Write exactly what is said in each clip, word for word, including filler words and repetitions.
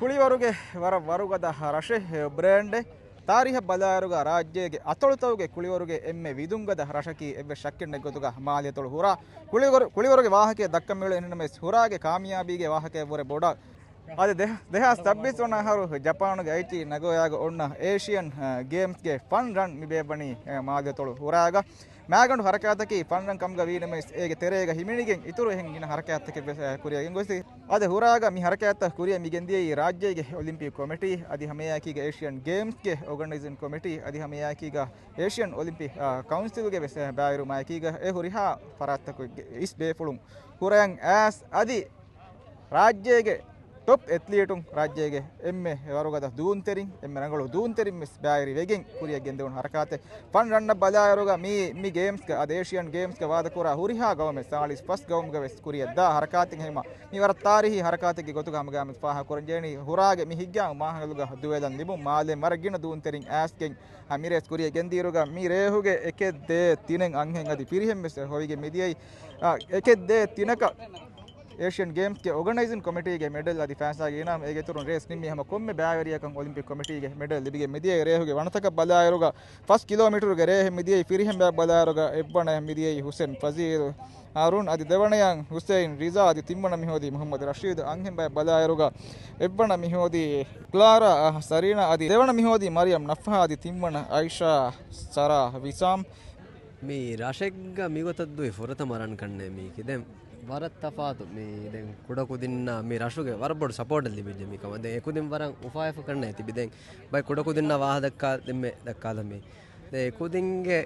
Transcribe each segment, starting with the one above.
ކުޅިވަރުގެ ވަރަށް ވަރުގަދަ ރަށެއް، ބްރޭންޑެއް. ތާރީހަށް ބަލާއިރުގަ ރާއްޖޭގެ އަތޮޅުތަކުގެ ކުޅިވަރުގެ އެންމެ ވިދުންގަދަ ރަށަކީ އެއްވެސް ޝައްކެއް ނެތް ގޮތުގަ މާލެއަތޮޅު ހުރާ. ކުޅިވަރު، ކުޅިވަރުގެ ވާހަކައެއް ދައްކަން މިއުޅެނީ އެހެންނަމަވެސް ހުރާގެ ކާމިޔާބީގެ ވާހަކައަށްވުރެ ބޮޑަށް. އަދި ދެ، ދެހާސް ސައްބީސް ވަނަ އަހަރު ޖަޕާނުގެ އައިޗީ ނަގޯޔާގަ އޮންނަ އޭޝިއަން، އަ، ގޭމްސްގެ ފަން ރަން މި ބޭއްވަނީ، އަ، މާލެއަތޮޅު ހުރާގަ. މާގަނޑު ހަރަކާތަކީ ފަންރަން ކަމުގަ ވީނަމަވެސް، އޭގެ ތެރޭގަ ހިމެނިގެން އިތުރު އެހެން ގިނަ ހަރަކާތްތަކެއް ވެސް، އަ، ކުރިއަށް ގެންގޮސް. އަދި ހުރާގަ މި ހަރަކާތްތައް ކުރިއަށް މި ގެންދިޔައީ ރާއްޖޭގެ އޮލިމްޕިކް ކޮމިޓީ، އަދި ހަމައެއާއެކީގަ އޭޝިއަން ގޭމްސްގެ އޯގަނައިޒިން ކޮމިޓީ، އަދި ހަމައެއާއެކީގަ އޭޝިއަން އޮލިމްޕިކް، އާ، ކައުންސިލްގެ ވެސް، އާ، ބައިވެރިވުމާއެކީގަ އެ ހުރިހާ ފަރާތްތަކުގެ އިސް ބޭފުޅުން ކުރިއަށް އައިސް އަދި ރާއްޖޭގެ ޓޮޕް އެތްލީޓުން، ރާއްޖޭގެ އެންމެ ވަރުގަދަ ދޫންތެރިން، އެންމެ ރަނގަޅު ދޫންތެރިން ވެސް ބައިވެރިވެގެން ކުރިއަށް ގެންދެވުނު ހަރަކާތެއް. ފަން ރަންނަށް ބަލާއިރުގަ މި، މި ގޭމްސްގަ އަދި އޭޝިއަން ގޭމްސްގަ ވާދަކުރާ ހުރިހާ ގައުމެއް ސާޅީސް ފަސް ގައުމުގަ ވެސް ކުރިއަށް ދާ ހަރަކާތެއް ހިމަ މި ވަރަށް ތާރީހީ ހަރަކާތެއްގެ ގޮތުގަ ހަމަގައިމެދު ފާހަގަ ކުރަންޖެހެނީ ހުރާގެ މި ހިތްގައިމު މާހައިލުގަ ދުވެލަން ލިބުން މާލެ ވަރަށް ގިނަ ދޫންތެރިން އައިސްގެން މިރޭސް ކުރިއަށް ގެންދިއިރުގަ މި ރޭހުގެ އެކެއް ދޭއް ތިނެއް އަންހެން އަދި ފިރިހެން ވެސް ހޮވިގެން މިދިޔައީ. އާ، އެކެއް ދޭއް ތިނަކަށް އޭޝިއަން ގޭމްސްގެ އޯގަނައިޒިން ކޮމިޓީގެ މެޑަލް އަދި ފައިސާގެ އިނާމް އޭގެ އިތުރުން ރޭސް ނިންމި ހަމަ ކޮންމެ ބައިވެރިޔަކަށް އޮލިމްޕިކް ކޮމިޓީގެ މެޑަލް ލިބިގެން މިދިޔައީ. ރޭހުގެ ވަނަތަކަށް ބަލާއިރުގަ ފަސް ކިލޯމީޓަރުގެ ރޭހެއް މިދިޔައީ. ފިރިހެން ބަޔަށް ބަލާއިރުގަ އެއްވަނައަށް މިދިޔައީ ހުސެން ފަޒީލް ހާރޫން އަދި ދެވަނަޔަށް ހުސެއިން ރިޒާ އަދި ތިންވަނަ މިހޯދީ މުހައްމަދު ރަޝީދު. އަންހެން ބަޔަށް ބަލާއިރުގަ އެއްވަނަ މިހޯދީ ކްލާރާ ސަރީނާ އަދި ދެވަނަ މިހޯދީ މަރިޔަމް ނަފްހާ އަދި ތިންވަނަ އައިޝާ ސަރާ ވިސާމް. މި ރަށެއްގަ މިގޮތަށް ދުވި ފުރަތަމަ ރަން ކަންނޭ މީކީ. ދެން ވަރަށް ތަފާތު މި ދެން ކުޑަކުދިންނާ މި ރަށުގެ ވަރަށް ބޮޑު ސަޕޯޓެއް ލިބިއްޖެ މިކަމަށް. ދެން އެކުދިން ވަރަށް އުފާވެފަ ކަންނޭ ތިބި. ދެން ބައި ކުޑަކުދިންނާ ވާހަ ދައްކާ ދެންމެ ދައްކާލަ މި. ދެން އެކުދިންގެ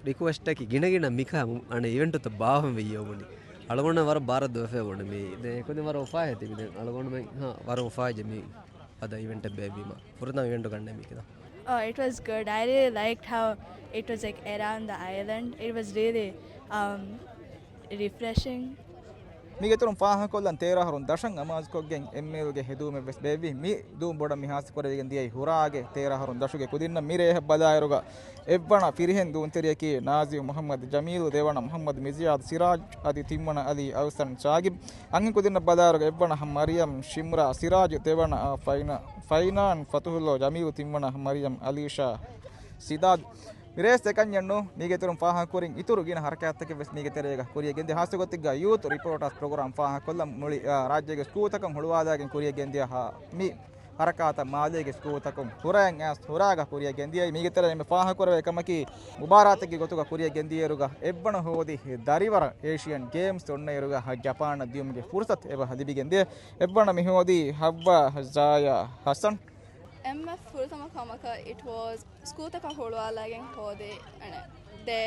ރިކުއެސްޓަކީ ގިނަގިނަ މިކަހަ އަނެއް އިވެންޓުތައް ބާއްވަން ވެއްޔޯ ބުނި. އަޅުގަނޑު ވަރަށް ބާރަށް ދުވެފަ ބުނި މީ. ދެން އެކުދިން ވަރަށް އުފާވެ ތިބި. ދެން އަޅުގަނޑުމެން ހާ، ވަރަށް އުފާވެއްޖެ މީ އަދަ އިވެންޓެއް ބޭއްވީމަ. ފުރަތަމަ އިވެންޓު ކަންނޭ މީކީ. Oh, it was good. I really liked how it was, like, around the island. It was really, um, refreshing. މީގެ އިތުރުން ފާހަގަކޮށްލަން ތޭރަ އަހަރުން ދަށަށް އަމާޒުކޮށްގެން އެމްއެލްގެ ހެދުމެއް ވެސް ބޭއްވި. މި ދޫން ބޮޑަށް މި ހާސިލް ކުރެވިގެން ދިޔައީ ހުރާގެ ތޭރަ އަހަރުން ދަށުގެ ކުދިންނަށް. މި ރޭހަށް ބަލާއިރުގަ އެއްވަނަ ފިރިހެން ދޫންތެރިޔަކީ ނާޒިމް މުހައްމަދު ޖަމީލު، ދެވަނަ މުހައްމަދު މިޒިޔާދު ސިރާޖް އަދި ތިންވަނަ އަލީ އަލްސަން ސާގިބް. އަންހެން ކުދިންނަށް ބަލާއިރުގަ އެއްވަނަ މަރިޔަމް ޝިމްރާ ސިރާޖް، ދެވަނަ ފައިނާ، ފައިނާން ފަތުހުﷲ ޖަމީލު، ތިންވަނަ މަރިޔަމް އަލީޝާ ސިދާދު. މި ރޭސް އެކަންޏެއްނު. މީގެ އިތުރުން ފާހަގަކުރިން އިތުރު ގިނަ ހަރަކާތްތަކެއް ވެސް މީގެ ތެރޭގަ ކުރިއަށް ގެންދިޔަ. ހާއްސަ ގޮތެއްގަ ޔޫތު ރިޕޯޓާސް ޕްރޮގްރާމް ފާހަގަކޮށްލަން މުޅި، އާ، ރާއްޖޭގެ ސްކޫލްތަކަށް ހުޅުވާލާގެން ކުރިއަށް ގެންދިޔަ ހާ، މި ހަރަކާތަށް މާލޭގެ ސްކޫލްތަކުން ހުރައެއް އައިސް ހުރާގަ ކުރިއަށް ގެންދިޔައީ. މީގެ ތެރޭ އެންމެ ފާހަގަކުރެވޭ ކަމަކީ މުބާރާތެއްގެ ގޮތުގަ ކުރިއަށް ގެންދިޔައިރުގަ އެއްވަނަ ހޯދި ދަރިވަރަށް އޭޝިއަން ގޭމްސް އޮންނައިރުގަ ޖަޕާނަށް ދިޔުމުގެ ފުރުސަތު އެބަ ލިބިގެންދިޔަ. އެއްވަނަ މިހޯދީ ހައްވާ ޒާޔާ ހަސަން. އެންމެ ފުރަތަމަ ކަމަކަށް it was ސްކޫލްތަކަށް ހުޅުވާލައިގެން ހޯދި، އަނެ، ދެ،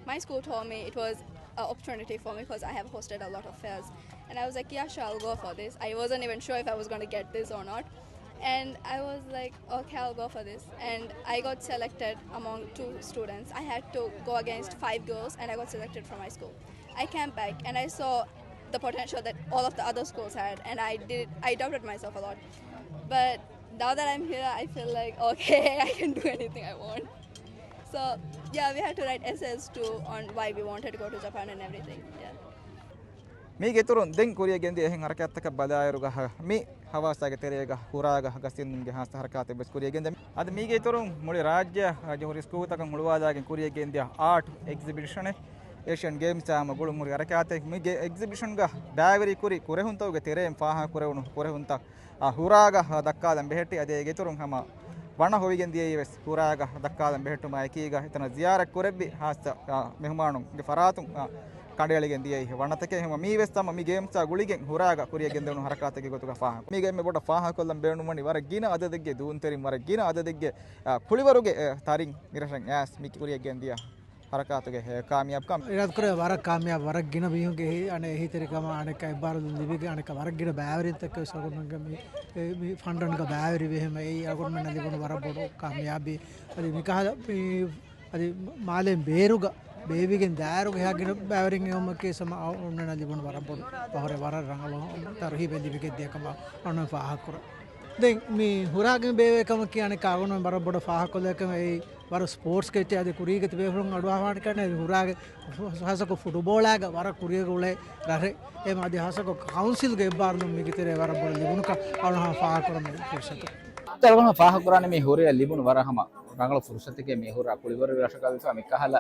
my school told me it was an opportunity for me 'cause I have hosted a lot of fairs. And I was like, "Yeah, sure, I'll go for this." I wasn't even sure if I was gonna get this or not. And I was like, "Okay, I'll go for this." And I got selected among two students. I had to go against five girls, and I got selected from my school. I came back and I saw the potential that all of the other schools had, and I did, I doubted myself a lot. But now that I'm here, I feel like, okay, I can do anything I want. So, yeah, we had to write essays too on why we wanted to go to Japan and everything. Yeah. މީގެ އިތުރުން ދެން ކުރިއަށް ގެންދިޔަ އެހެން ހަރަކާތްތަކަށް ބަލާއިރުގަ މި ހަވާސާގެ ތެރޭގަ ހުރާގަ ގަސްގެންދިނުމުގެ ހާއްސަ ހަރަކާތެއް ވެސް ކުރިއަށް ގެންދަ. އަދި މީގެ އިތުރުން މުޅި ރާއްޖެއަށް ޖުހުރި ސްކޫލްތަކަށް ހުޅުވާލާގެން ކުރިއަށް ގެންދިޔަ އާޓް އެގްޒިބިޝަނެއް އޭޝިއަން ގޭމްސްއާ ހަމަ ގުޅުން ހުރި ހަރަކާތެއް. މި ގެ-، އެގްޒިބިޝަންގަ ބައިވެރިކުރި ކުރެހުންތަކުގެ ތެރެއިން ފާހަގަކުރެވުނު ކުރެހުންތައް އާ، ހުރާގަ ދައްކާލަން ބެހެއްޓި. އަދި އޭގެ އިތުރުން ހަމަ ވަނަ ހޮވިގެން ދިޔައީ ވެސް ހުރާގަ ދައްކާލަން ބެހެއްޓުމާ އެކީގަ އެތަނަށް ޒިޔާރަތް ކުރެއްވި ހާއްސަ، އާ، މެހުމާނުންގެ ފަރާތުން، އާ، ކަނޑައެޅިގެން ދިޔައީ ވަނަތަކެއް. ހަމަ މީ ވެސް ހަމަ މި ގޭމްސްއާ ގުޅިގެން ހުރާގަ ކުރިއަށް ގެންދެވުނު ހަރަކާތެއްގެ ގޮތުގަ ފާހަގަ. މީގަ އެންމެ ބޮޑަށް ފާހަގަކޮށްލަން ބޭނުންވަނީ ވަރަށް ގިނަ އަދަދެއްގެ ދޫންތެރިން، ވަރަށް ގިނަ އަދަދެއްގެ، އާ، ކުޅިވަރުގެ، އާ، ތަރިން މިރަށަށް އައިސް މި ކުރިއަށް ގެންދިޔަ ހަރަކާތުގެ ކާމިޔާބުކަން. އިރާދަކުރޭ ވަރަށް ކާމިޔާބު، ވަރަށް ގިނަ މީހުންގެ ހި-، އަނެއް އެހީތެރިކަމާ އަނެއްކާ އެއްބާރުލުން ލިބިގެން އަނެއްކާ ވަރަށް ގިނަ ބައިވެރިންތަކެއް ވެސް އަޅުގަނޑުމެންގެ މި، އެ، މި ފަންޑަންގަ ބައިވެރިވެ ހަމަ އެއީ އަޅުގަނޑުމެންނަށް ލިބުނު ވަރަށް ބޮޑު ކާމިޔާބީ. އަދި މިކަހަލަ މި، އަދި މާލެ ބޭރުގަ ބޭއްވިގެން ދާއިރުގަ އެހާ ގިނަ ބައިވެރިން އެއުމަކީ ސަމަ އަޅުގަނޑުމެންނަށް ލިބުނު ވަރަށް ބޮޑު ފަހުރެއް، ވަރަށް ރަނގަޅު ތަރުހީބެއް ލިބިގެން ދިޔަ ކަމަށް އަޅުގަނޑު ފާހަގަކުރަން. ދެން މި ހުރާގެން ބޭއްވޭ ކަމަކީ އަނެއްކާ އަޅުގަނޑުމެން ވަރަށް ބޮޑަށް ފާހަގަކޮށްލޭ ކަމަށް އެއީ ވަރަށް ސްޕޯޓްސް ކެއްޗެއް އަދި ކުރީގެ ބޭފުޅުން އަޑުއަހާނެ ކަން އެ ހުރާގެ ހާއްސަކޮށް ފުޓުބޯޅާގަ ވަރަށް ކުރިއަށް އުޅޭ ރަށެއް. އެމަ އަދި ހާއްސަކޮށް ކައުންސިލްގެ އެއްބާރުލުން މީގެ ތެރޭ ވަރަށް ބޮޑަށް ލިބުނުކަން އަޅުގަނޑު ފާހަގަކުރަން ފުރުސަތު. އަޅުގަނޑު ފާހަގަކުރާނެ މި ހުރިއަށް ލިބުނު ވަރަށް ހަމަ ރަނގަޅު ފުރުސަތެކޭ. މި ހުރި ކުޅިވަރު ރަށަކަށް ވެފަ މި ކަހަލަ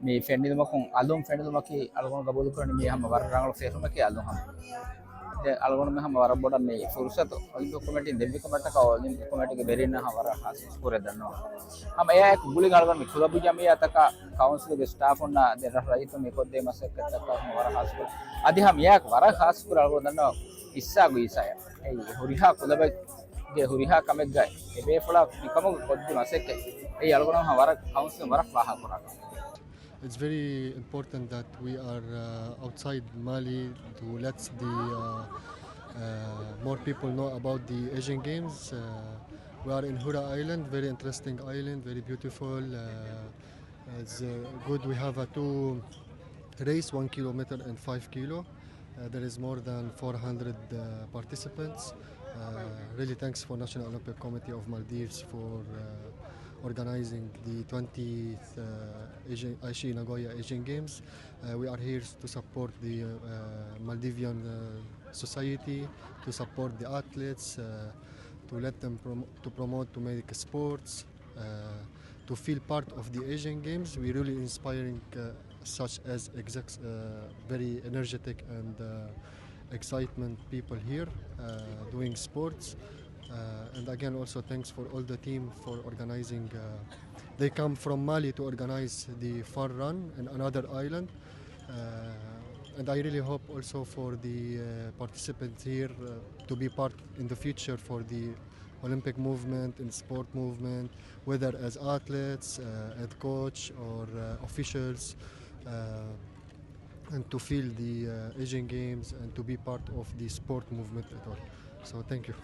މި ފެނިލުމަކުން އަލުން ފެނިލުމަކީ އަޅުގަނޑު ގަބޫލުކުރަނީ މީ ހަމަ ވަރަށް ރަނގަޅު ފެށުމެކޭ އަލުން ހަމަ. ދެ އަޅުގަނޑު މި ހަމަ ވަރަށް ބޮޑަށް މި ފުރުސަތު އޮލިމްޕިކް ކޮމިޓީން ދެއްވިކަމަށްޓަކާ އޮލިމްޕިކް ކޮމިޓީގެ ވެރިންނަށް ހަމަ ވަރަށް ހާސް ޝުކުރެއް ދަންނަވަން. ހަމަ އެއާއެކު ގުޅިގެން އަޅުގަނޑު މި ކުލަބު ޖަމިއްޔާތަކާ ކައުންސިލްގެ ސްޓާފުންނާ ދެ ރަށް ރައްޔިތުން މި ކޮށްދޭ މަސައްކަތްތަކަށް ހަމަ ވަރަށް ހާސް ޝުކުރެއް. އަދި ހަމަ އެއާއެކު ވަރަށް ހާސް ޝުކުރެއް އަޅުގަނޑު ދަންނަވަން އިއްސާގު އީސާޔަށް. އެއީ ހުރިހާ ކުލަބެއްގެ ހުރިހާ ކަމެއްގައި އެބޭފުޅާ މިކަމުގަ ކޮށްދި މަސައްކަތް. އެއީ އަޅުގަނޑު ހަމަ ވަރަށް ކައުންސިލުން ވަރަށް ފާހަގަކުރާ ކަމެއް. It's very important that we are uh, outside Mali to let the uh, uh, more people know about the Asian Games. Uh, we are in Hura Island, very interesting island, very beautiful. Uh, it's uh, good. We have a two race, one kilometer and five kilo. Uh, there is more than four hundred uh, participants. Uh, really thanks for National Olympic Committee of Maldives for uh, organizing the twentieth uh, Asian, Aichi Nagoya Asian Games. Uh, we are here to support the uh, Maldivian uh, society, to support the athletes, uh, to let them prom- to promote, to make sports, uh, to feel part of the Asian Games. We really inspiring uh, such as exact, uh, very energetic and uh, excitement people here uh, doing sports. Uh, and again, also thanks for all the team for organizing. Uh, they come from Mali to organize the fun run in another island. Uh, and I really hope also for the uh, participants here uh, to be part in the future for the Olympic movement and sport movement, whether as athletes, uh, head coach, or uh, officials, uh, and to feel the uh, Asian Games and to be part of the sport movement at all. So, thank you.